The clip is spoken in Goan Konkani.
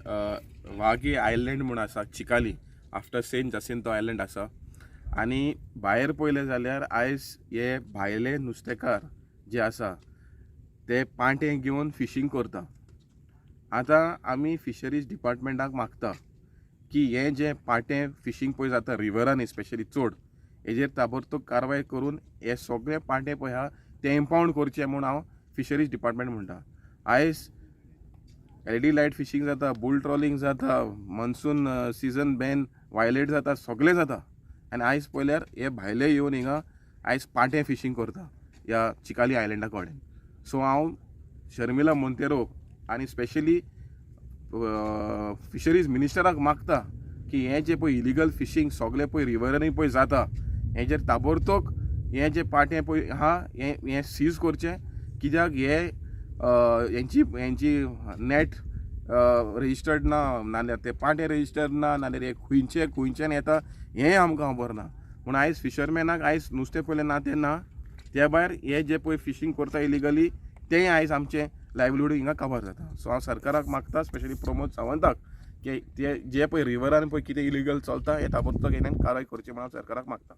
वागी आयलँड म्हूण आसा Chicalim, after Saint Jacinto island आसा. आनी भायर पळयलें जाल्यार आयज हे भायले नुस्तेकार जे आसा ते पांटे घेवन फिशींग करता. आतां आमी फिशरीज डिपार्टमेंटाक मागता की हें जें पांटें फिशींग पळय जाता रिवरांनी स्पेशली चड, हेजेर ताबडतोब कारवाय करून हे सगळे पांटे पळय आहा ते इम्पावंड करचे म्हूण हांव फिशरीज डिपार्टमेंट म्हणटा. आयज एलईडी लायट फिशींग जाता, बुल ट्रॉलिंग जाता, मॉन्सून सिजन बॅन वायलेट जाता, सगळें जाता. आनी आयज पळयल्यार हे भायले येवन हिंगा आयज पांटे फिशींग करता ह्या चिकाली आयलंडा कडेन. सो हांव शर्मिला मोंतेरो आनी स्पेशली फिशरीज मिनिस्टराक मागता की हें जें पळय इलिगल फिशींग सगळें पळय रिवरांनी पळय जाता हेजेर ताबडतोब हें जें पाटें पळय आहा हें हें सीज करचें, कित्याक हे हेंची हेंची नॅट रजिस्टर्ड ना, नाल्यार ते पांटे रजिस्टर्ड ना, नाल्यार हे खुंयचे खुंयच्यान येता हें आमकां खबर ना. पूण आयज फिशरमॅनाक आयज नुस्तें पयलें ना तें ना, त्या भायर हे जे पळय फिशींग करता इलिगली तेंय आयज आमचें लायवलीहूड हिंगा काबार जाता. सो हांव सरकाराक मागता, स्पेशली प्रमोद सावंताक, की ते जे पळय रिवरान पळय कितें इलिगल चलता हें ताबडतोब हेणें कारवाय करची म्हूण हांव सरकाराक मागता.